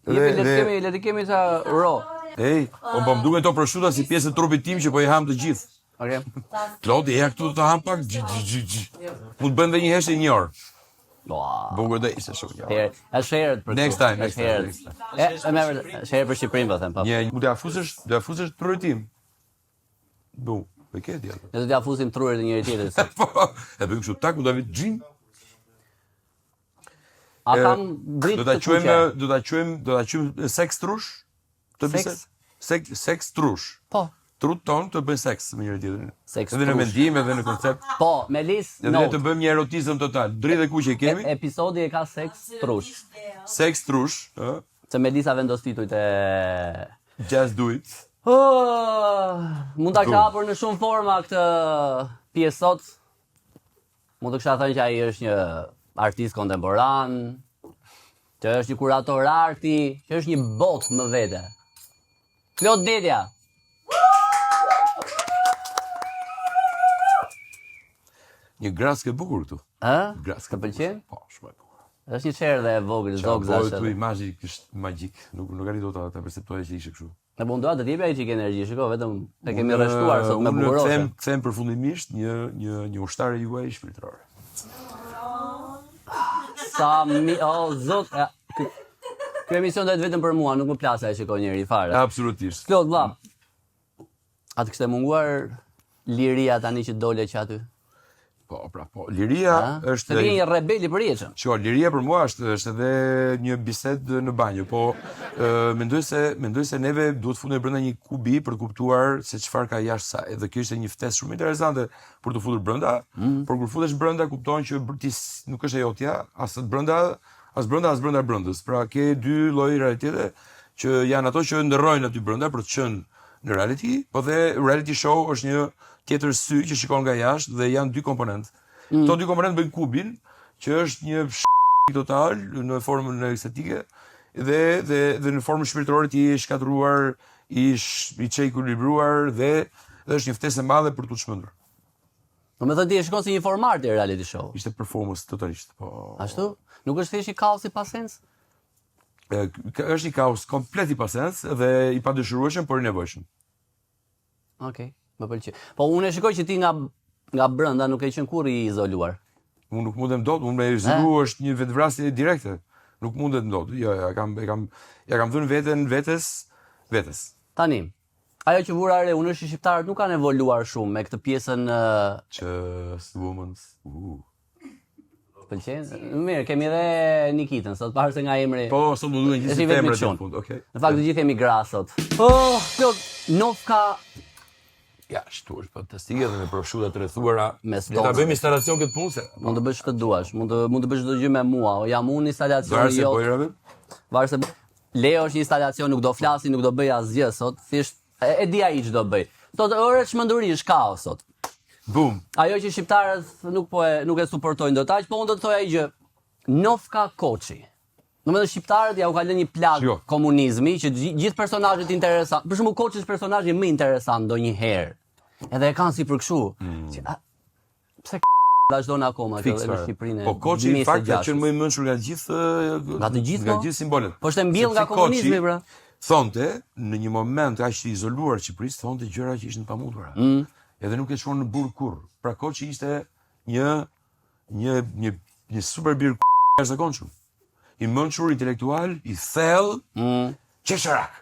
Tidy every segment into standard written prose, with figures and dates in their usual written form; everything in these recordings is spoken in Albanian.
Jepi, le të kemi, le të kemi ca ro. Ej, po po më duken këto proshuta si pjesë e trupit tim që po i ham të gjithë. Okej. Klodi, eja këtu të ham pak. Gji, gji, gji, gji. Mund të bëjmë edhe një heshtje një orë. Ua. Bukur do ishte shumë. Herë, është herët për Next këtu, time, next është time, herët. next time. E, e më vërtet, është herë për Shqipërinë po them, po. Një, mund t'ia fusësh, do t'ia fusësh trurit tim. Bu, e ke djalë. Ne do t'ia fusim trurin e njëri tjetrit sot. Po, e bëjmë kështu tak, mund ta vit xhin. A kam dritë Do ta të quajmë, kuqe? do ta quajmë, do ta quajmë seks trush? Këtë Seks? bisedë? Seks, seks trush. Po. Trut ton të bëjnë seks me njëri tjetrin. Seks Edhe në trush. mendim, edhe në koncept. Po, Melis, Edhe ne note. të bëjmë një erotizëm total. Dritë e kuqe kemi. E, episodi e ka seks trush. Seks trush, ë? Se Melisa vendos titujt e Just do it. Oh, mund ta Du. kisha hapur në shumë forma këtë pjesë sot. Mund të kisha thënë që ai është një artist kontemporan, që është një kurator arti, që është një botë më vete. Klod Dedja. Një graskë e bukur këtu. Ë? Graskë. Të pëlqen? Po, shumë e bukur. Është një çerdhe e vogël, zogza Bëhet është. tu edhe. imazhi është magjik. Nuk nuk arrit dot ta ta perceptoja që ishte kështu. Ne po unë doja të të jepja çik energji, shiko, vetëm e kemi rreshtuar sot me Unë bukuroshe. them, them përfundimisht një një një ushtar e juaj shpirtëror. Sa mi, o zot, e, ky, ky emision do jetë vetëm për mua, nuk më plas e shikon njeri fare. Absolutisht. Klod vlla. A të kishte munguar liria tani që dole që aty? Po, pra, po. Liria A? është Se ti je një rebel i përjetshëm. Shiko, liria për mua është është edhe një bisedë në banjë, po ë mendoj se mendoj se neve duhet futemi brenda një kubi për të kuptuar se çfarë ka jashtë saj. Dhe kjo ishte një ftesë shumë interesante për të futur brenda, por kur futesh brenda kupton që br- ti s- nuk është e jotja, as brenda, as brenda, as brenda brendës. Pra ke dy lloj realitete që janë ato që ndërrojnë aty brenda për të qenë në reality, po dhe reality show është një tjetër sy që shikon nga jashtë dhe janë dy komponentë. Këto dy komponentë bëjnë kubin, që është një total në formën estetike dhe dhe dhe në formën shpirtërore ti je i shkatërruar, i sh, i çekuilibruar dhe dhe është një ftesë e madhe për t'u çmendur. Do me thënë ti e shikon si një formë arti reality show. Ishte performance totalisht, po. Ashtu? Nuk është thjesht një kaos i pasens? E, k- është një kaos komplet i pasens dhe i padëshirueshëm, por i nevojshëm. Okej, më pëlqen. Po unë e shikoj që ti nga nga brenda nuk ke qenë kurrë i izoluar. Unë nuk mundem dot, unë me izolu është një vetvrasje direkte. Nuk mundet dot. Jo, ja kam e kam ja kam dhënë veten vetes, vetes. Tani, ajo që vura re, unë është që shqiptarët nuk kanë evoluar shumë me këtë pjesën ë, Just women's. Uh. të pëlqen? Mirë, kemi edhe Nikitën, sot parë se nga emri. Po, sot më duhen gjithë Është i si vetmi femrat çun. në fund, okay. Në fakt të gjithë jemi gra sot. Oh, Klod, Novka Ja, ashtu është fantastike dhe me proshuta të rrethuara. Me Le ta stone. bëjmë instalacion këtë punë se. mund të bësh ç'të duash, mund të mund të bësh çdo gjë me mua, o jam unë instalacioni Varet se jot. bojrave. Varet se Leo është një instalacion, nuk do flasi, nuk do bëj asgjë sot, thjesht e, e di ai ç'do bëj. Sot ora çmenduri është kaos sot. Bum. Ajo që shqiptarët nuk po e nuk e suportojnë dot aq, po unë do të thoja një gjë. Novka Koçi. Domethënë shqiptarët ja u ka lënë një plagë Shiko. komunizmi që gji- gjithë personazhet interesant. Për shembull Koçi është personazhi më interesant ndonjëherë. Edhe e kanë si për kështu. Që, a, pse vazhdon akoma kjo Mm. Fiks edhe në fare. Shqipërinë e Po Koçi në fakt ka 2026. qenë më i mençur nga gjithë Nga të gjithë, nga po? gjithë simbolet. Po është e mbjell Sepse nga komunizmi, Koçi pra. Thonte në një moment aq të izoluar të Shqipërisë, thonte gjëra që ishin të pamundura. Mm. Edhe nuk e çuan në burg kurrë. Pra Koçi ishte një një një një super bir jashtëzakonshëm. I mençur, intelektual, i thellë, Mm. qesharak.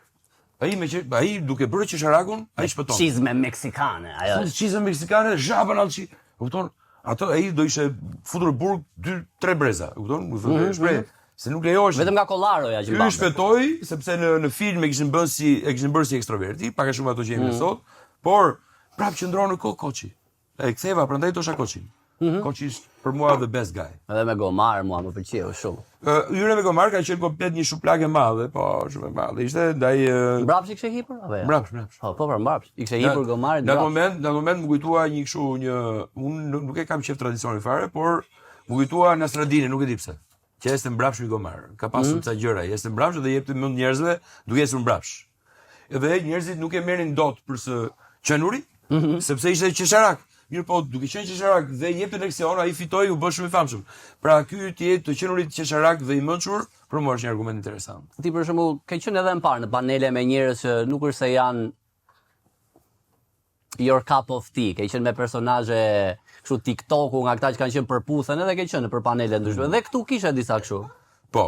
Ai me që ai duke bërë qesharakun, ai shpëton. Çizme meksikane, ajo Fut është. çizme meksikane, zhabën alçi. E Kupton? Ato ai do ishte futur në burg 2-3 breza, e kupton? Më thonë, shpreh se nuk lejohesh. Mhm, Vetëm nga Kollaroja që Ky mbante. shpëtoi sepse në në film e kishin bërë si e kishin bërë si ekstroverti, pak a shumë ato që jemi Mhm. ne sot, por prap qëndron në kohë Koçi. E ktheva, prandaj dosha Koçin. Mhm. Koçi është për mua the best guy. Edhe me gomar mua më pëlqeu shumë. Ë Hyre me Gomar ka qenë komplet një shuplak e madhe, po shumë e madhe. Ishte ndaj ë, Mbrapsht i kishe hipur apo jo? mbrapsht, mbrapsht. Po, po, pra, mbrapsht. I kishe hipur gomarit Në atë mbrapsht. moment, në atë moment më kujtua një kështu një unë nuk- nuk e kam qef tradicionin fare, por më kujtua Nasradini, nuk e di pse. Që ecte mbrapsht me gomar. Ka pasur Mhm. ca gjëra, ecte mbrapsht dhe jepte mend njerëzve duke ecur mbrapsht. Edhe njerëzit nuk e merrin dot për së qenuri, Mhm. sepse ishte qesharak. Mirë po, duke qenë qesharak dhe jepte leksion, ai fitoi, u bë shumë i famshëm. Pra ky të jetë të qenurit qesharak dhe i mençur, për mua është një argument interesant. Ti për shembull ke qenë edhe më parë në panele me njerëz që nuk është se janë your cup of tea, ke qenë me personazhe kështu TikToku nga këta që kanë qenë përputhen edhe ke qenë nëpër panele ndryshme. Mm. Dhe këtu kishe disa kështu. Po.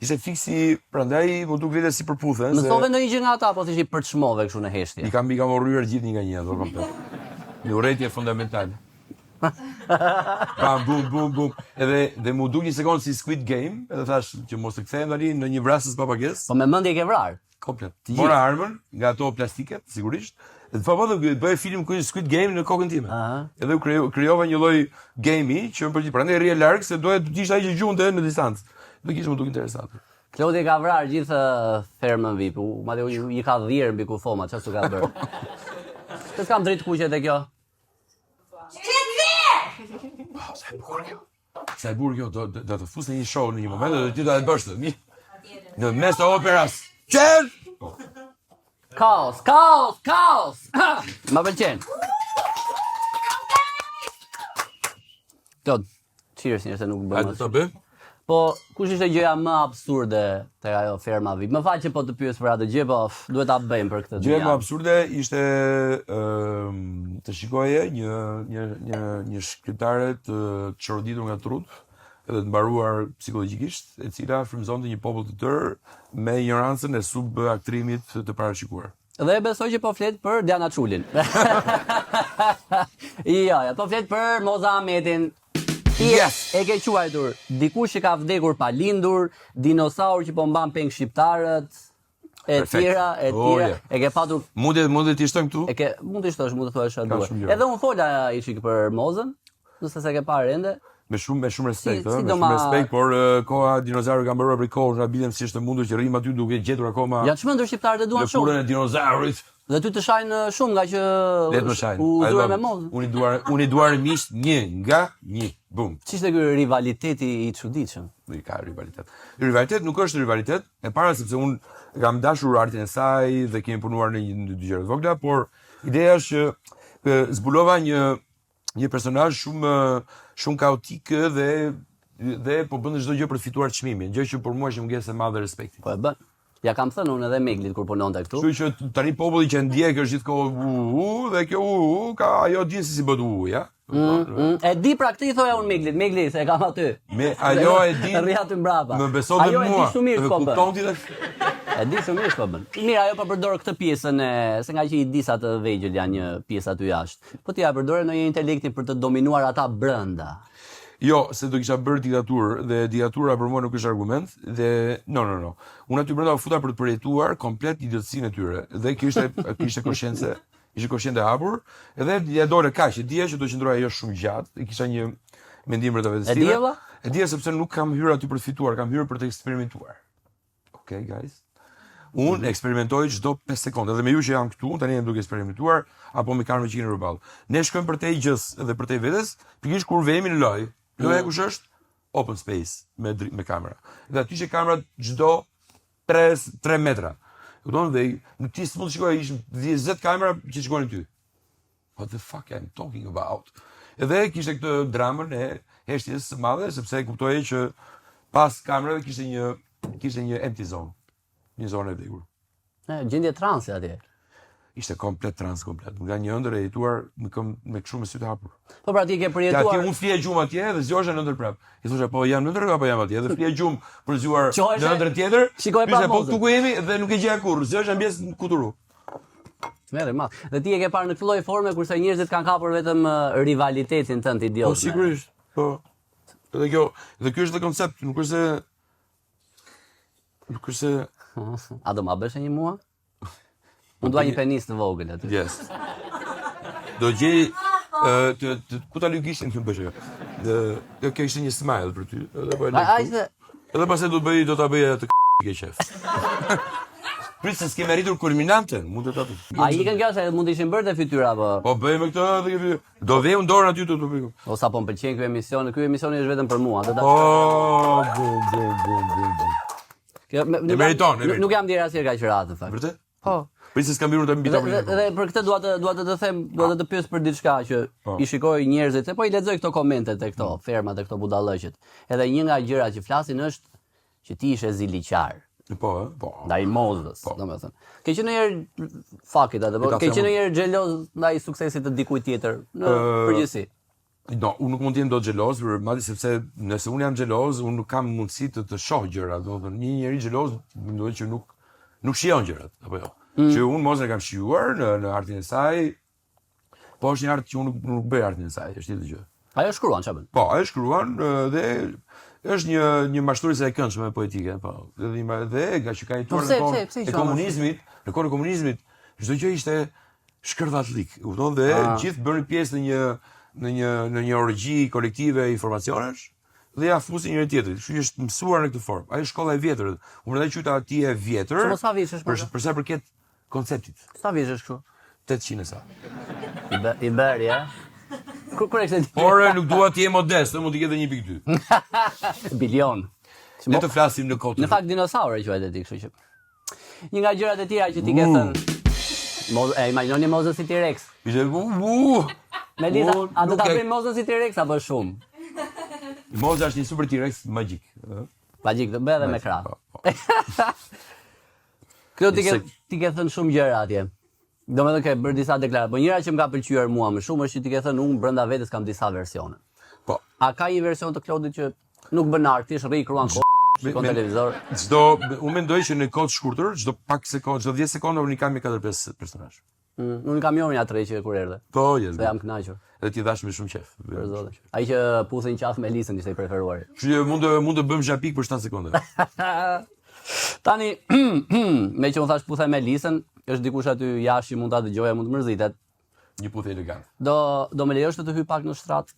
Ishte fiksi, prandaj m'u duk vetja si përputhen. Mësove ndonjë gjë nga ata apo thjesht i përçmove kështu në heshtje? I kam i kam urryer gjithë një nga një ato komplet. Një urrejtje fundamentale. Bam bum bum bum. Edhe dhe m'u duk një sekondë si Squid Game, edhe thash që mos të kthehem tani në një vrasës pa pagesë. Po me mendje ke vrarë. Komplet. Mora armën nga ato plastiket, sigurisht. Dhe po po dhe bëj film ku Squid Game në kokën time. Aha. Edhe u krijo, krijova një lloj game-i që më pëlqej. Prandaj rrija larg se doja të ishte ai që gjuante në distancë. Dhe kishte m'u duk interesante. Klodi ka vrarë gjithë fermën VIP, u, madje u, i ka dhjerë mbi kufoma, çfarë s'u ka bërë. Të s'kam dritë kuqe te kjo. Sa e bukur kjo. Sa e bukur kjo, do do, do të fus në një show në një moment dhe ti do ta bësh të. Në mes të operas. Qer! Kaos, kaos, kaos. Më pëlqen. Klod, cheers një se nuk bën. A do ta bëjmë? Po, kush ishte gjëja më absurde te ajo ferma VIP? Më fal që po të pyes për atë gjë, po f, duhet ta bëjmë për këtë. Gjëja më absurde ishte ë të shikoje një një një një shkrimtare të çoroditur nga trutë edhe të mbaruar psikologjikisht, e cila frymëzonte një popull të tërë me injorancën e subaktrimit të parashikuar. Dhe besoj që po flet për Diana Çulin. jo, jo, po flet për Moza Ahmetin. Ti yes. e ke quajtur dikush që ka vdekur pa lindur, dinosaur që po mban peng shqiptarët, e tjera, e oh, tjera. Oh, e ke patur Mund të mund të shtojmë këtu? E ke mund të shtosh, mund të thuash çfarë duhet. Edhe unë fola i çik për Mozën, nëse s'e ke parë ende. Me shumë me shumë respekt, si, si me shumë respekt, por uh, koha dinozaurët ka mbaruar prej kohësh, habitem si është e mundur që rrim aty duke gjetur akoma. Janë çmendur shqiptarët e duan shumë. Lëkurën e dinozaurit. Dhe ty të shajnë shumë nga që Le të më shajnë. U zure me Mozën. Unë i dua, unë i dua armiqtë një nga një. Bum. Ç'ishte ky rivaliteti i çuditshëm? Nuk ka rivalitet. Rivalitet nuk është rivalitet, e para sepse unë kam dashur artin e saj dhe kemi punuar në një në dy gjëra të vogla, por ideja është që zbulova një një personazh shumë shumë kaotik dhe dhe po bën çdo gjë për të fituar çmimin, gjë që për mua është një mungesë e madhe respekti. Po e bën. Ja kam thënë unë edhe Meglit kur punonte këtu. Kështu që tani populli që ndjek është gjithkohë u u dhe kjo u u ka ajo din se si bëhet u u, ja. Mm, mm, e di pra këtë i thoja unë Meglit, Megli se e kam aty. Me ajo e di. Rri aty mbrapa. Më beson dhe mua. Ajo e di shumë mirë ç'po bën. Kupton ti tash? E di shumë mirë ç'po bën. Mirë, ajo po përdor këtë pjesën e se nga që i di sa të vegjël janë një pjesë aty jashtë. Po ti ja përdore ndonjë intelektin për të dominuar ata brenda. Jo, se do kisha bërë diktaturë dhe diktatura për mua nuk është argument dhe no no no. Unë aty brenda u futa për të përjetuar komplet idiotësinë e tyre dhe kjo ishte kjo ishte koshiencë, ishte koshiencë e hapur edhe ja dole kaq, e dija që do qëndroja jo shumë gjatë, e kisha një mendim brenda vetes time. E dije valla? E dija sepse nuk kam hyrë aty për të fituar, kam hyrë për të eksperimentuar. Ok, guys. Unë mm -hmm. eksperimentoj çdo 5 sekonda dhe me ju që jam këtu, unë tani jam duke eksperimentuar apo me kamerën që keni përballë. Ne shkojmë përtej gjës dhe përtej vetes, pikërisht kur vemi në lojë. Loja mm. kush është? Open space me me kamera. Dhe aty që kamerat çdo 3 3 metra. Kupton dhe nuk ti s'mund të shikoje ishin 20 kamera që shikonin ty. What the fuck I'm talking about? Edhe kishte këtë dramën e heshtjes së madhe sepse e kuptoje që pas kamerave kishte një kishte një empty zone, një zonë e vdekur. Në gjendje transi atje. Ishte komplet trans komplet. Nga një ëndërr e jetuar me këmbë me kështu me sy të hapur. Po pra ti ke përjetuar. Ja, atje unë flija gjumë atje dhe zgjohesha në ëndërr prap. I thosha po jam në ëndërr apo jam atje dhe flija gjumë për zgjuar në ëndrrën tjetër. Shikoj prapë. Po këtu ku jemi dhe nuk e gjeja kurrë. Zgjohesha në pjesë kuturu. Tmerr i madh. Dhe ti e ke parë në këtë lloj forme kurse njerëzit kanë kapur vetëm rivalitetin tënd idiot. Po sigurisht. Po. Dhe kjo, dhe ky është dhe koncept, nuk është se nuk është se A do ma bësh një mua? Unë dua një penis të vogël aty. Yes. Do gjej ë të, të ku ta lyj gishtin të bësh ajo. Dhe kjo kjo ishte një smile për ty, edhe po e lë. Edhe pastaj do të bëj do ta bëj atë ke qef. Prit se s'kemi arritur kulminanten, mund të ta bëj. A ikën kjo se mund të ishin bërë te fytyra apo? Po bëjmë këtë edhe ke fytyrë. Do vë unë dorën aty do të bëj. O sa po më pëlqen ky emision, ky emision është vetëm për mua, do ta. Po, bum bum bum bum bum. Kjo me, nuk meriton, e meriton. Nuk jam ndjerë asnjëherë kaq rahat në fakt. Vërtet? Po. Po se s'kam hyrë tani mbi Dhe, tavolinë. dhe, dhe për këtë dua të dua të të them, dua të të pyes për diçka që Po. i shikoj njerëzit, se po i lexoj këto komentet e këto fermat e këto budallëqet. Edhe një nga gjërat që flasin është që ti ishe ziliqar Po, ë, po. ndaj Mozës, domethënë. Ke qenë ndonjëherë fuck it atë, po ta ke them qenë unë. ndonjëherë xheloz ndaj suksesit të dikujt tjetër në përgjithësi. No, unë nuk mund të jem dot xheloz, për madje sepse nëse unë jam xheloz, unë nuk kam mundësi të të shoh gjëra, domethënë një njeri xheloz mendoj që nuk nuk shijon gjërat, apo jo. Mm. Që unë Mozën e kam shijuar në në artin e saj, po është një art që unë nuk nuk bëj artin e saj, është tjetër gjë. Ajo shkruan çfarë bën? Po, ajo shkruan ë, dhe është një një mashtruese e këndshme poetike, po. Dhe një ma- dhe nga që ka jetuar Po pse, në kohën pse, pse i e quan komunizmit, në kohën e komunizmit, çdo gjë ishte shkërdhatllik, kupton? Dhe Ah. gjithë bënin pjesë në një në një në një orgji kolektive informacionesh dhe ja fusin njëri tjetrit. Kështu që është mësuar në këtë formë. Ajo është shkolla e vjetër. Unë prandaj quajta atij e vjetër. Se mos sa vjeç është, Për, Moza? për sa i përket konceptit, Sa vjeç është kështu? 800 e sa. I bë, i bëri, a? Kur kur e kishte Por eh, nuk dua të jem modest, ë, mund të ketë edhe 1.2. bilion. Ne të flasim në kohë. Në fakt dinosaur e quajte ti, kështu që. Një nga gjërat e tjera që ti ke thënë. Moz, e imagjinoni Mozën si T-Rex. Ishte u u. Melisa, U, a do nuk ta e- bëjmë Mozën si T-Rex apo shumë? Moza është një super T-Rex magjik, ë. Magjik, do bëj edhe me krah. Po, po. Kjo ti ke Se- ti ke thënë shumë gjëra atje. Domethënë ke bërë disa deklarata, po njëra që më ka pëlqyer mua më shumë është që ti ke thënë unë brenda vetes kam disa versione. Po. A ka një version të Klodit që nuk bën art, thjesht rri kruan kohë, shikon me- televizor? Çdo unë mendoj që në kohë të shkurtër, çdo pak sekondë, çdo 10 sekonda unë i kam një 4-5 personazh. Mm, unë kam njohur një tre që kur erdhe Po, yes. dhe jam kënaqur. Dhe ti dhash me shumë qef. Për zotin. Ai që puthin qafë me Lisën ishte i preferuari. Kështu që mund të mund të bëjmë zhapik për 7 sekonda. Tani, me që unë thash puthe me Lisën, është dikush aty jashtë që mund ta dëgjojë, mund të mërzitet. Një puthje elegante. Do do më lejosh të të hyj pak në shtrat?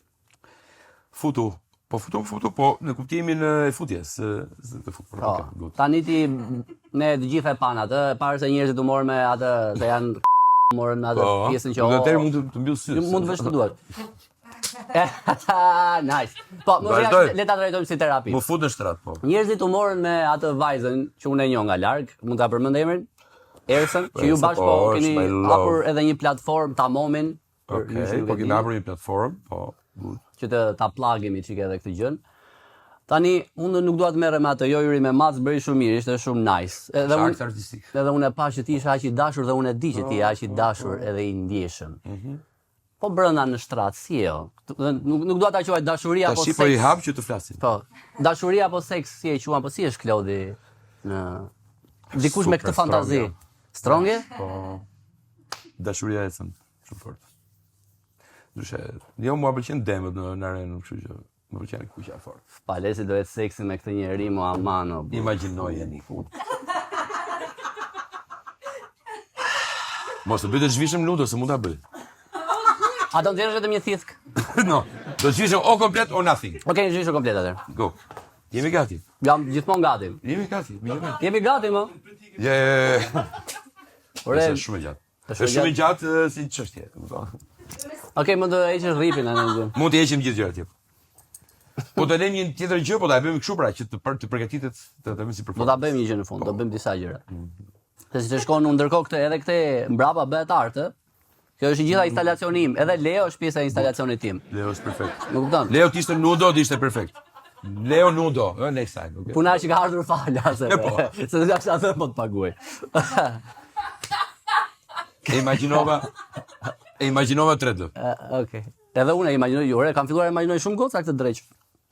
Futu. Po futu, futu, po në kuptimin e futjes, së së të fut. Po. Okay, good. Tani ti ne të gjithë e pan atë, e parë se njerëzit u morën me atë se janë morën me atë Po. pjesën që Nuk o, atëherë mund të, të mbyll sytë. mund të vesh të duash. nice. Po, mos ja, Vazhdoj. le ta trajtojmë si terapi. Më fut në shtrat, po. Njerëzit u morën me atë vajzën që unë e njoh nga larg, mund ta përmend emrin? Ersën, që ju Ersa, bashkë po po, është keni my love. hapur edhe një platformë Tamomin, për ju që Okej, nuk po e kemi dini, hapur një platformë, po. Good. që të ta plagemi çik edhe këtë gjën. Tani unë nuk dua të merrem me atë, jo hyri me mac, bëri shumë mirë, ishte shumë nice. Edhe unë Akt artistik. edhe unë e pash që ti ishe aq i dashur dhe unë e di që ti je aq i dashur edhe i ndjeshëm. Mhm. Po brenda në shtrat, si jo? Dhe Nuk nuk dua ta quaj dashuri apo Tash po i seks. hap që të flasim. Po, dashuri apo seks, si e quan, po si është Klodi në dikush me Super këtë fantazi. strong, Stronge? Po. Dashuria ecën shumë fort. Ndryshe, jo mua pëlqen demët në në arenë, kështu që më pëlqen kuqja fort. Palesi do jetë seksi me këtë njeri, mo aman, o. burr. Imagjinojeni. Mos të bëj të zhvishëm ludo, se mund ta bëj. A do nxjerrësh vetëm një thithk? no, do të zhvishëm o komplet o nothing. Okej, zhvishur komplet atëherë. Go. Jemi gati. Jam gjithmonë gati. Jemi gati. Jemi gati. Jemi gati më. Je. Ore, Është shumë e gjatë. Është Është shumë e gjatë eh, si çështje, kupton? Okej, mund të heqësh rripin anë gjë. Mund të heqim gjithë gjërat tjera. Po të lëmë një tjetër gjë, po ta e bëjmë kështu pra që të për, të përgatitet të të bëjmë si Do ta performancë. bëjmë një gjë në fund, do bëjmë disa gjëra. Se si të shkon unë ndërkohë këtë edhe këtë mbrapa bëhet art, ë? Kjo është i gjitha instalacioni im, edhe Leo është pjesa e instalacionit tim. Leo është perfekt. Më kupton? Leo të ishte nudo, të ishte perfekt. Leo nudo, ë next time, okay. Puna që ka ardhur falja se. Po. Se do ta kisha thënë po të paguaj. E imagjinova E imagjinova 3D. Ë, Okej. Edhe unë e imagjinoj, ore, kam filluar e imagjinoj shumë goca këtë dreq.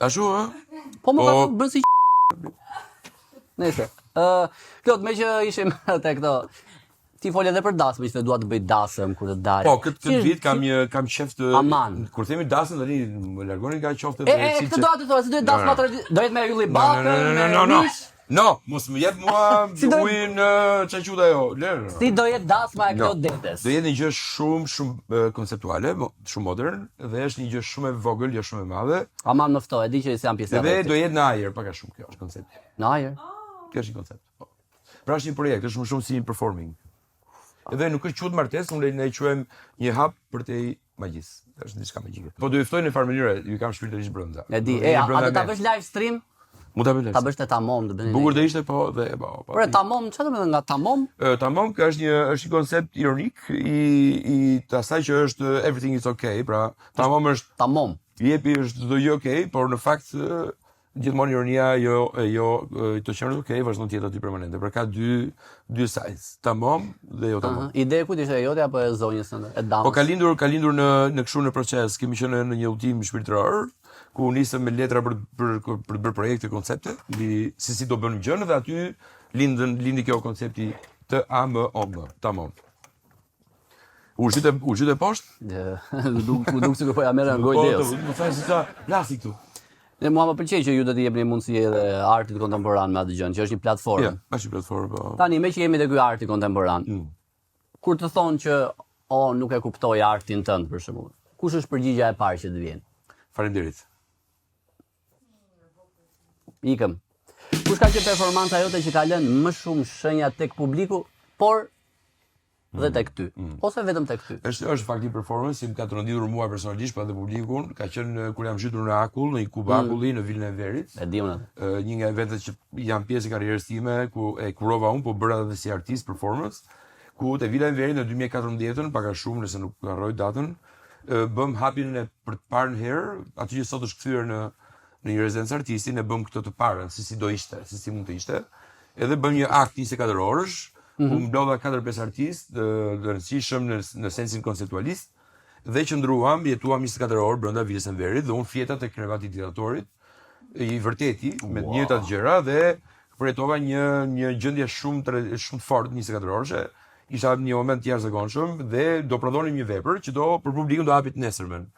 Ashtu, ë? Po më Po. ka bën si Nëse. Ë, Klod, me që ishim te këto Ti fole edhe për dasmë, që dua të bëj dasëm kur të dal. Po, këtë Si këtë është- vit kam një kam qef të Aman. Kur themi dasëm tani më largoni nga qoftë E, e, këtë doja të thua, si do jetë dasma tradi- do jetë me Ylli No, Bakën, no, no, me no, no, no. Mish? No, mos më jep mua Si do- ujin ë, ç'a quhet ajo? Lër. Si do jetë dasma e No. Klod Dedes? Do jetë një gjë shumë shumë e, konceptuale, mo- shumë modern dhe është një gjë shumë e vogël, jo shumë e madhe. Aman më ftoh, e di që s'jam pjesë e Dhe rrethit. do jetë në ajër pak a shumë kjo është koncepti. Në ajër. Kjo është një koncept. Po. Pra është një projekt, është më shumë si një performing. Edhe nuk është quhet martesë, unë ne e quajmë një hap për te magjisë. Është diçka magjike. Po do ju ftoj në farë mënyre, ju kam shpirtërisht brenda. E di. Do E, jeni a, a brenda do ta me. bësh live stream? Mund ta bëjmë Ta bësh te tamom të bëni. Bukur do ishte po dhe po. po. Por tamom, çfarë do të thënë nga tamom? Ë, tamom ka është një është një koncept ironik i i të asaj që është everything is okay, pra tamom është Tamom. jepi është çdo gjë okay, por në fakt ë, gjithmonë ironia jo e jo ë, të qenët okay vazhdon të jetë aty permanente. Pra ka dy dy sides, tamom dhe jo tamom. Aha. Ide kujt ishte e jote apo e zonjës tënde? E damës. Po ka lindur, ka lindur në në kështu në proces, kemi qenë në një udhtim shpirtëror, ku u nisëm me letra për për për të bërë projekte, koncepte, mbi se si do bënim gjënë dhe aty lindën lindi kjo koncepti T A M O M, tamam. U zhyte u zhyte poshtë? U duk u duk sikur po ja merrja në gojë Po, Leos. të- më thanë se sa plasi këtu. Ne mua më pëlqen që ju do t'i jepni mundësi edhe artit kontemporan me atë gjën, që është një platformë. Ja, është një platformë, po. Tani me që jemi te ky arti kontemporan. Mm. Kur të thonë që o nuk e kuptoj artin tënd për shembull. Kush është përgjigjja e parë që të vjen? Faleminderit. Ikëm. Kush ka qenë performanca jote që ka lënë më shumë shenja tek publiku, por dhe tek ty, Mm. ose vetëm tek ty. Është është fakt një performance që më ka tronditur mua personalisht, pa dhe publikun, ka qenë eh, kur jam zhytur në akull, në një kub akulli në Vilën e Enverit. E di unë atë. Ë, një nga eventet që janë pjesë e karrierës time, ku e kurova unë, po bëra edhe si artist performance, ku te Vila e Enverit në 2014-ën, pak a shumë nëse nuk harroj datën, ë, bëm hapjen e për të parën herë, aty që sot është kthyer në në një rezidencë artisti, ne bëm këtë të parën, se si do ishte, se si mund të ishte. Edhe bëm një akt 24 orësh, ku mblodha 4-5 artistë të, të rëndësishëm në në sensin konceptualist dhe qëndruam, jetuam 24 orë brenda Vilës së Enverit dhe unë fjeta te krevati i diktatorit, i vërteti me të njëjtat gjëra dhe përjetova një një gjendje shumë të shumë të fortë 24 orëshe. Isha në një moment të jashtëzakonshëm dhe do prodhonim një vepër që do për publikun do hapit nesërmen.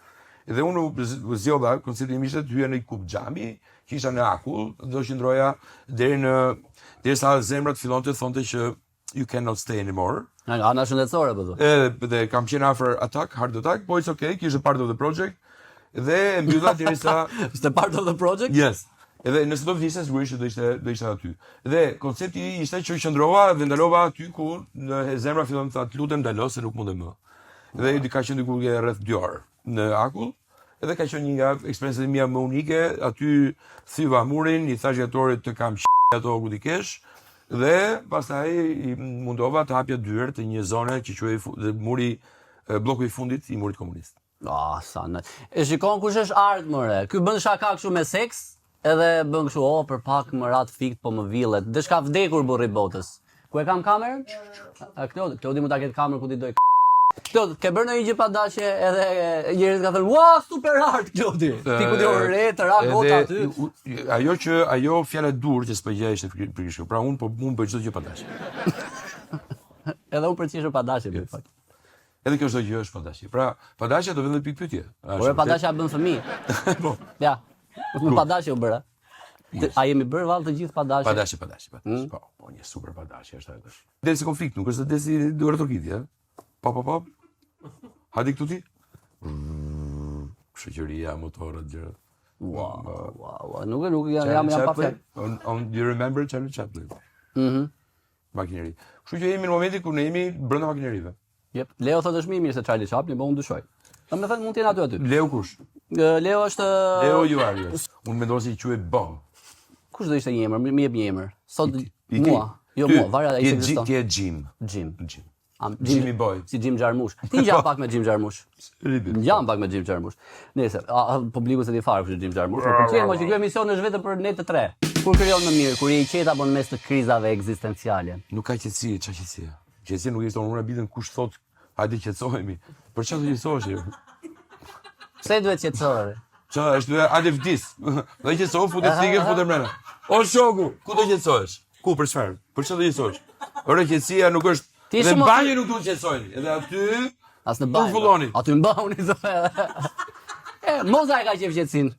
Dhe unë u z- u zgjodha, koncepti im ishte të hyja në një kub xhami, që isha në akull, do qëndroja deri në derisa zemra të fillonte të thonte që you cannot stay anymore. Nga ana shëndetësore po thua. Edhe dhe kam qenë afër attack, heart attack, po it's okay, kjo ishte part of the project. Dhe e mbylla derisa Ishte part of the project? Yes. Edhe nëse do vdisja sigurisht që do ishte do ishte aty. Dhe koncepti ishte që qëndrova dhe ndalova aty ku në zemra fillon të thotë lutem ndalo se nuk mundem më. Dhe mm. ka qenë diku rreth 2 orë në akull. Edhe ka qenë një nga eksperiencat e mia më unike, aty thyva murin, i thash gjatorit të kam ato ku ti kesh, dhe pastaj i mundova të hapja dyert të një zone që quhej fu- dhe muri e, blloku i fundit i murit komunist. Ah, sa në. E shikon kush është art more. Ky bën shaka kështu me seks, edhe bën kështu, oh, për pak më ra të fikt, po më villet. Dësh ka vdekur burri botës. Ku e kam kamerën? A Klodi, Klodi mund ta ketë kamerën ku ti doj. Klod, ke bërë ndonjë gjë pa dashje edhe njerëzit kanë thënë, "Ua, super art Klodi." Ti ku di ore, të ra gota aty. Edhe u- Ajo që ajo fjala e dur që s'po gjej ishte pikërisht kjo. Pra unë po unë bëj çdo gjë pa dashje. Edhe unë përqishur pa dashje për fakt. Edhe kjo çdo gjë është pa dashje. Pra, pa dashje do vënë pikë pyetje. A Por është pa dashje bën fëmijë. vërtet? Po. Ja. Më pa dashje u bëra. A jemi bërë vallë të gjithë pa dashje? Pa dashje, pa dashje, pa dashje. Mm. Po, po, një super pa dashje është ajo tash. Del si konflikt, nuk është se del si duartrokitje, ë? Po, po, po. Hajde këtu ti. Shoqëria, motorët, gjërat. Ua, ua, ua, nuk e nuk jam jam jam pa Chaplin, fjalë. On, on, do you remember Charlie Chaplin? Mhm. Makineri. Kështu që jemi në momentin kur ne jemi brenda makinerive. Jep, Leo thotë është më i mirë se Charlie Chaplin, po unë dyshoj. Do të thënë mund të jenë aty aty. Leo kush? Ë, Leo është Leo Juarius. Unë mendoj se i quhet Bob. Kush do ishte një emër? Më më jep një emër. Sot I ti- mua. Jo Ty, mua, varet ai ti je se Jim- ekziston. Ti je Jim. Jim. Jim. Am, Jimmy Boy. Si Jim Jarmusch. Ti ngjan pak me Jim Jarmusch. Ribit. Ngjan pak me Jim Jarmusch. Nëse, a, a, publiku se di fare kush është Jim Jarmusch. Më pëlqen mo që ky emision është vetëm për ne të tre. Kur krijon më mirë, kur je i qetë apo në mes të krizave ekzistenciale. Nuk ka qetësi, ç'a qetësie? Qetësi nuk ekziston, unë habitën kush thot hajde qetësohemi. Për çfarë do qetësohesh? je? Pse duhet qetësohesh? Qa është hajde vdis. Do qetësohu, futet thikën, futet mbrenda. O shoku, ku do qetësohesh? Ku për çfarë? Për çfarë do qetësohesh? Ore qetësia nuk është Ti Dhe shumë në banjë nuk duhet qetësoheni. Edhe aty As në banjë. Turfulloni. Aty mbahuni thotë. E, Moza e ka qef qetësinë.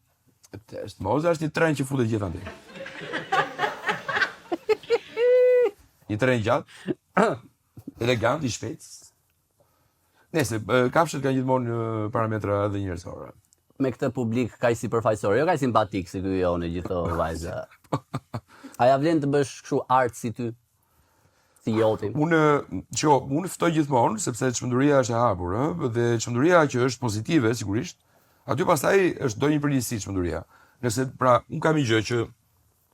Është Moza është një tren që futet gjithandej. Një tren i gjatë, elegant, i shpejtë. Nëse e, kafshët kanë gjithmonë e, parametra edhe njerëzore. Me këtë publik kaq sipërfaqësor, jo kaq simpatik si ky jonë gjithë këto vajza. A ja vlen të bësh kështu art si ty? Si joti. Unë, qo, unë ftoj gjithmonë sepse çmenduria është e hapur, ë, dhe çmenduria që është pozitive sigurisht, aty pastaj është do një përgjegjësi çmenduria. Nëse pra, unë kam një gjë që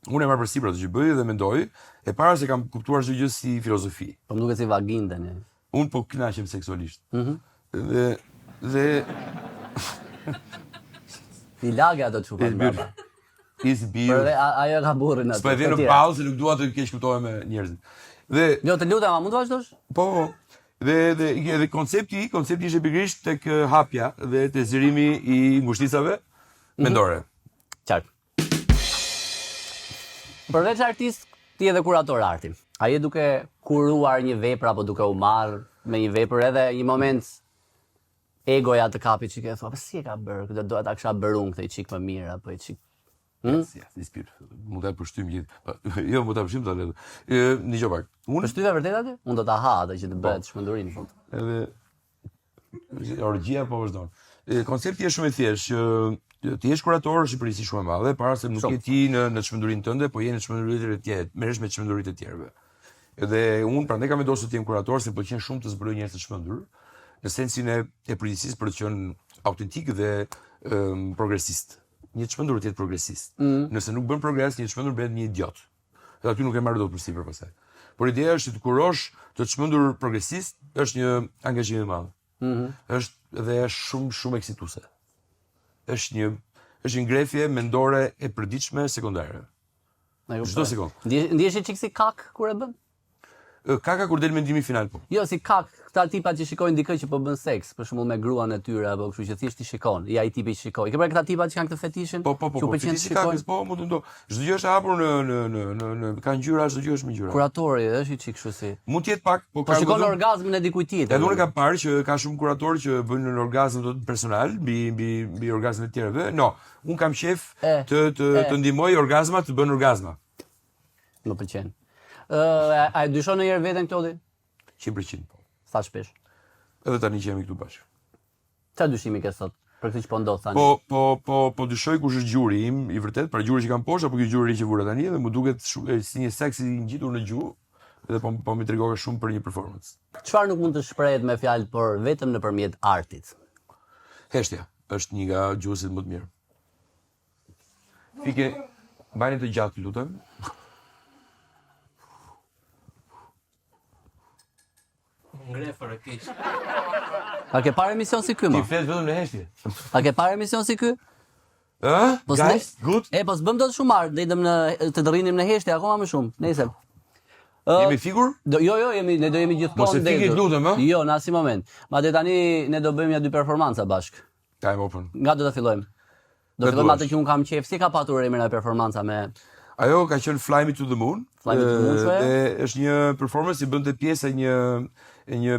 Unë e marr përsipër atë që bëj dhe mendoj, e para se kam kuptuar çdo gjë si filozofi. Po më duket si vaginë tani. Unë po kënaqem seksualisht. Mhm. Mm dhe dhe I lage ato çupat mbrapa. Is bir. Për ajo ka burrin aty. S'po e vë në ballë se nuk dua të keqkuptohem me njerëzit. Dhe Jo, të lutem, a mund të vazhdosh? Po. Dhe dhe edhe koncepti, koncepti ishte pikërisht tek hapja dhe te zgjerimi i ngushticave mm -hmm. mendore. Qartë. Përveç artist, ti edhe kurator arti. A je duke kuruar një vepër apo duke u marrë me një vepër edhe një moment egoja të kapi çik e thua, po si e ka bërë këtë, doja ta kisha bërë unë këtë një çik më mirë apo një çik. Hmm? Si, si spirt. Mund ta pështym gjithë. Po, jo, mund ta pështym ta lë. Ë, dëgjo pak. Unë pështyve vërtet aty? Unë do ta ha atë që të po. bëhet çmenduri në fund. Edhe Orgjia po vazhdon. Koncepti është shumë i thjeshtë që të jesh kurator është një përgjegjësi shumë e madhe, para se nuk je ti në në çmendurinë tënde, po je në çmenduritë e tjera, merresh me çmenduritë e tjerëve. Edhe unë prandaj kam vendosur të jem kurator se më pëlqen shumë të zbuloj njerëz të çmendur, në sensin e e përgjegjësisë për të qenë autentik dhe um, progresist. Një çmendur të jetë progresist. Mm. Nëse nuk bën progres, një çmendur bëhet një idiot. Dhe aty nuk e marr dot përsipër pastaj. Por ideja është që të kurosh të çmendur progresist është një angazhim i madh. Mm -hmm. Është dhe është shumë shumë eksituese. Është një është një ngrefje mendore e përditshme sekondare. Çdo sekondë. Ndihesh çik si kak kur e bën? Kaka kur del mendimi final po. Jo, si kak, këta tipat që shikojnë dikë që po bën seks, për shembull me gruan e tyre apo kështu që thjesht i shikon. Ja ai tipi që shikon. I ke parë këta tipat që kanë këtë fetishin? Po, po, po, po, fetishi i kakës, po, mund të ndodh. Çdo gjë është e hapur në në në në në ka ngjyra, çdo gjë është me ngjyra. Kuratori është i çik kështu si. Mund të jetë pak, po, po ka shikon orgazmën e dikujt tjetër. Edhe unë kam parë që ka shumë kuratorë që bëjnë një orgazëm të personal mbi mbi mbi orgazmën e tjerëve. No, unë kam qejf të të të ndihmoj orgazmat të bëjnë orgazma. Më pëlqen. Ë, a e dyshon ndonjëherë veten Klodi? 100% po. Sa shpesh? Edhe tani që jemi këtu bashkë. Çfarë dyshimi ke sot për këtë që po ndodh tani? Po, po, po, po dyshoj kush është gjuri im i vërtet, pra gjuri që kam poshtë apo ky gjuri që vura tani dhe më duket shumë si një seks i ngjitur në gju dhe po po më tregoka shumë për një performance. Çfarë nuk mund të shprehet me fjalë, por vetëm nëpërmjet artit? Heshtja është një nga gjuhësit më të mirë. Fike, mbajeni të gjatë, lutem. Ngrefër e keq. A ke parë emision si ky më? Ti flet vetëm në heshtje. A ke parë emision si ky? Ë? Po Guys, good. E po s'bëm dot shumë art, do në të rrinim në heshtje akoma më shumë. Nëse. Ë Jemi fikur? Do, jo, jo, jemi ne do jemi gjithmonë. Mos e fikni, lutem, ë? Jo, në asnjë moment. Madje tani ne do bëjmë ja dy performanca bashkë. I'm open. Nga do të fillojmë? Do fillojmë atë që unë kam qejf. Si ka patur emrin ajo performanca me Ajo ka qenë Fly Me to the Moon. Fly Me to the Moon, dhe është një performance që bënte pjesë e një e një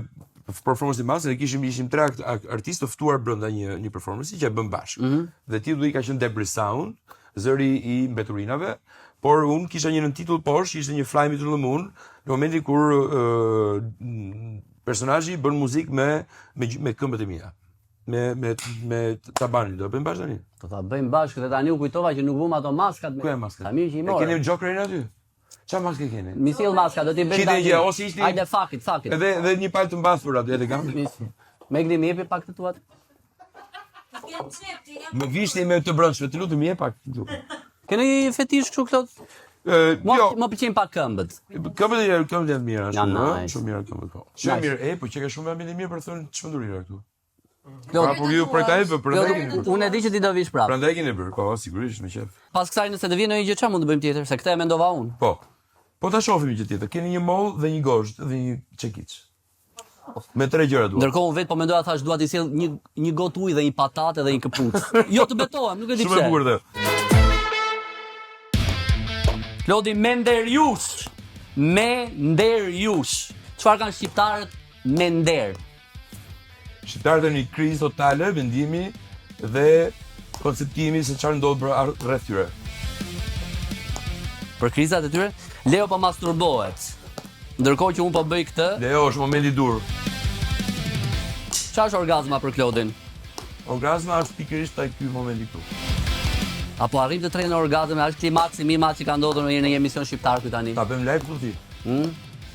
performance i madh, ne kishim ishim tre artistë të ftuar brenda një një performance që e bëm bashkë. Mm -hmm. Dhe titulli ka qenë Debris Sound, zëri i mbeturinave, por unë kisha një nëntitull poshtë, ishte një Fly Me to the Moon, në momentin kur uh, personazhi bën muzikë me me me këmbët e mia. Me me me tabanin, do e bëjmë bashkë tani. Do ta bëjmë bashkë dhe tani u kujtova që nuk vum ato maskat me. Ku janë maskat? Sa mirë që i morëm. E keni Jokerin aty? Çfarë maske keni? Mi sill maska, do t'i bëjmë tani. Gjë, ose ishte Hajde fuck it, fuck it. Edhe edhe një palë të mbathur aty elegante. Megli më jepi pak të tuat. Më vishni me të brendshme, të lutem më jep pak. Keni fetish kështu Klod? Ë, jo. Më pëlqejnë pak këmbët. Këmbët janë këmbët janë të mira, shumë, ëh, shumë mira këmbët po. Shumë mirë, e, po që ka shumë ambient i mirë për të thënë çmendurira këtu. Klod, pra, po ju për ta bërë, për ta keni bërë. Unë e di që ti do vish prapë. Prandaj keni bërë, po, sigurisht, me qejf. Pas kësaj nëse të vjen ndonjë gjë çfarë mund të bëjmë tjetër, se këtë e mendova unë. Po. Po ta shohim një gjë tjetër. Keni një mollë dhe një gozhdë dhe një çekiç. Me tre gjëra dua. Ndërkohë unë vetë po mendoja thash dua t'i sjell një një gotë ujë dhe një patate dhe një këpucë. Jo të betohem, nuk e di pse. Shumë e bukur dhe. Klodi me nder jush. Me nder jush. Çfarë kanë shqiptarët me nder? Shqiptarët janë një krizë totale mendimi dhe konceptimi se çfarë ndodh rreth tyre. Për krizat e tyre, Leo po masturbohet. Ndërkohë që unë po bëj këtë, Leo është momenti i duhur. Çfarë është orgazma për Klodin? Orgazma është pikërisht ai ky momenti këtu. Apo arrim të trejnë orgazëm, është klimaksi më i madh që ka ndodhur ndonjëherë në një emision shqiptar ky tani. Ta bëjmë live këtu ti. Hmm?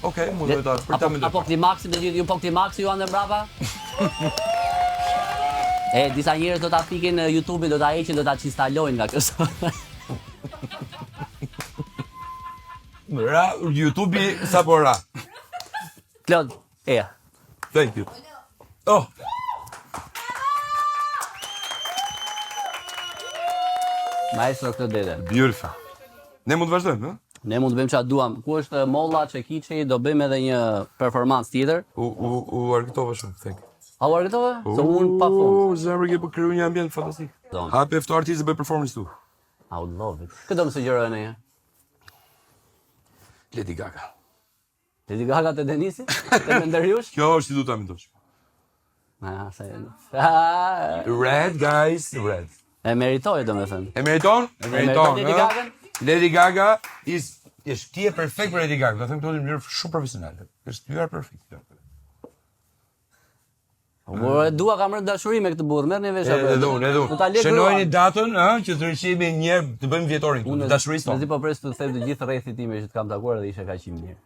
Okej, okay, mund të ta për ta menduar. Apo klimaksi do të ju po klimaksi ju anë mbrapa? E disa njerëz do ta fikin në YouTube, do ta heqin, do ta çinstalojnë nga kjo. Ra, YouTube-i sapo ra. Klod, eja. Thank you. Oh. Maestro Klod Dede. Beautiful. Ne mund të vazhdojmë, ëh? Ne mund të bëjmë çfarë duam. Ku është Molla, Çekiçi, do bëjmë edhe një performancë tjetër. U u u argëtova shumë, thank you. A u argëtove? Se unë pa fund. U, zemër ke po kriju një ambient fantastik. Hape fto artistë bëj performance tu. I would love it. Këtë do më sugjerojë në një? Lady Gaga. Lady Gaga te Denisi? Te Menderiush? Kjo është si du ta mendosh. Ah, sa e. Ah, Red guys, red. E meritoj domethënë. E meriton? E meriton. Lady ë? Gaga? Lady Gaga is është ti je perfekt për Lady Gaga. Do të them këto në mënyrë shumë profesionale. Është you are perfect. You are perfect. Po e dua kam rënë dashuri me këtë burrë, merrni vesh apo. Edhe unë, edhe Do ta unë. lë Shënojeni gruan. datën, ë, që të rishihemi një herë të bëjmë vjetorin këtu, të dashurisë Mezi tonë. po pres të them të gjithë rrethit time që të kam takuar dhe ishe kaq i mirë.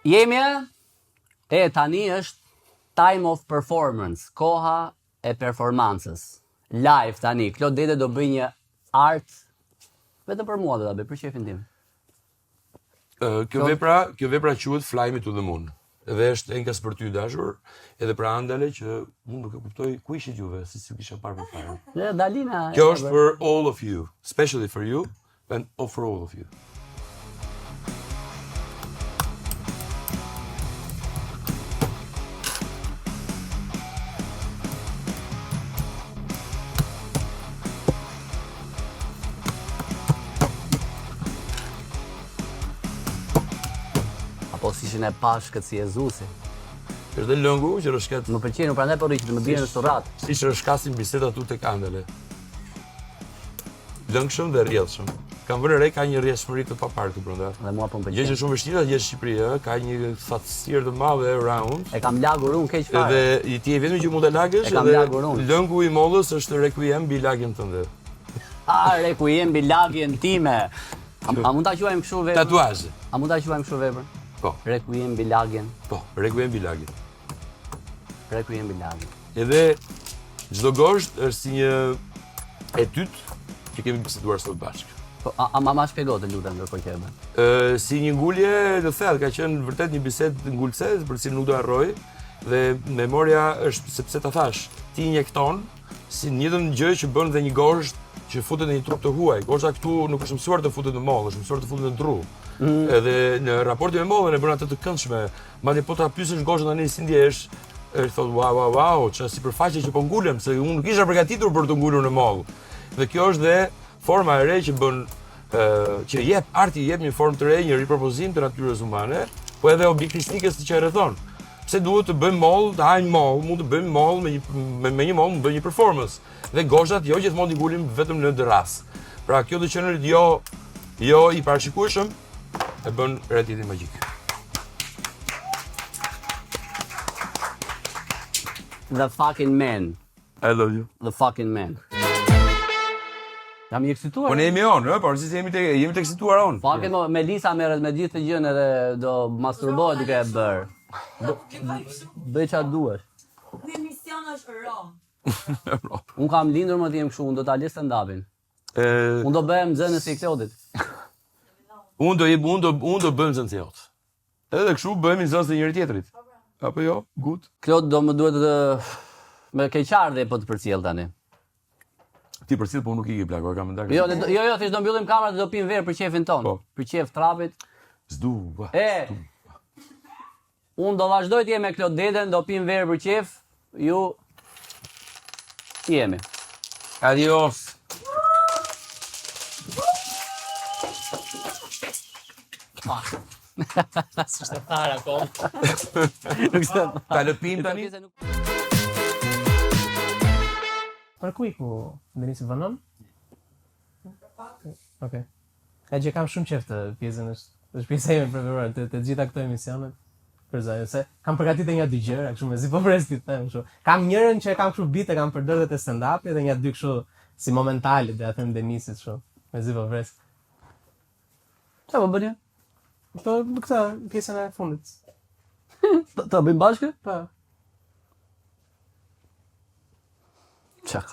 Jemi e? E tani është time of performance, koha e performancës. Live tani, Klod Dede do bëj një art vetëm për mua do ta bëj, për qefin tim. Ë, Kjo vepra, kjo vepra quhet Fly Me to the Moon. Dhe është enkas për ty dashur, edhe për Andale që unë nuk e kuptoj ku ishit juve, si s'ju kisha parë përpara. Dhe Dalina. Kjo është për all of you, especially for you and for all of you. Apo si ishin e pashkët si Jezusi. Është dhe lëngu që rrëshket, Më pëlqen, unë prandaj po rri që të më bien në surrat. si që rrëshkasin bisedat tu tek Andale. Lëngshëm dhe rrjedhshëm. Kam vënë re ka një rrjedhshmëri të paparë këtu brenda. Dhe mua po më Gjë që pëlqen. është shumë vështirë ta gjesh në Shqipëri, ë, ka një thatësirë të madhe around. E kam lagur unë keq fare. Edhe i ti e vetmi që mund ta lagësh E kam edhe lagur unë. lëngu i mollës është requiem mbi lagjen tënde. A requiem mbi lagjen time. A, a mund ta quajmë kështu veprën? Tatuazh. A mund ta quajmë kështu veprën? Po, Requiem mbi lagjen, po, requiem mbi lagjen. requiem mbi lagjen. Edhe çdo gozhd është si një etyt që kemi biseduar sot bashkë. Po a, a ma ma shpjego të lutem ndërkohë që e bën. Ë si një ngulje në thellë, ka qenë vërtet një bisedë ngulëse, për të cilën nuk do harroj dhe memoria është sepse ta thash, ti injekton si një njëjtën gjë që bën dhe një gozhd që futet në një trup të huaj. Gozhda këtu nuk është mësuar të futet në mollë, është mësuar të futet në dru. Edhe në raportin me mollën e bën atë të këndshme. Madje po ta pyesësh gozhdën tani si ndjehesh, e thot wow wow wow, çfarë sipërfaqe që po ngulem, se unë nuk isha përgatitur për të ngulur në mollë. Dhe kjo është dhe forma e re që bën ë, që jep arti jep një formë të re, një ripropozim të natyrës humane, po edhe objektistikës që e rrethon. Pse duhet të bëjmë moll, të hajmë moll, mund të bëjmë moll me një me, me një moll mund të bëjmë një performance. Dhe gozhdat jo gjithmonë i ngulim vetëm në dërras. Pra kjo të qenurit jo jo i parashikueshëm e bën realitetin magjik. The fucking man. I love you. The fucking man. Jam i eksituar. Po ne jemi on, ë, por si jemi të jemi të eksituar on. Fucking mo, Melisa merret me gjithë të gjën edhe do masturbohet duke e bërë. Bëj çfarë duash. Ky emision është ro. Unë kam lindur më të jem kështu, unë do ta lë stand-upin. Ë, Unë do bëhem nxënës i Klodit. unë do jem unë do unë do bëhem nxënës jot. Edhe kështu bëhemi nxënës të njëri tjetrit. Apo jo? Good. Klod do më duhet të me keqardhje po të përcjell tani. Ti përcjell, po unë nuk i ke plako, e kam ndarë. Jo, ne do, jo, jo, thjesht do mbyllim kamerat dhe do pim verë për qefin ton. Po. Për qef trapit. S'dua. E. Unë do vazhdoj të jem me Klod Deden, do pim verë për qef, ju jemi. Adios. S'është e tharë akoma. Nuk se. Ta lëpim tani? Për ku iku Denisi vonon? Okej. E që kam shumë qef të pjesën është është pjesa ime e preferuar të, të gjitha këto emisionet. Për zonjë, se kam përgatitur një dy gjëra, kështu mezi po pres ti them kështu. Kam njërin që e kam kështu bit e kam përdorur te stand-upi dhe një dy kështu si momentale, do ja them Denisit kështu. Mezi po pres. Çfarë po bëni? Po këtë pjesën e fundit. Ta ta bëjmë bashkë? Po. Qa k***.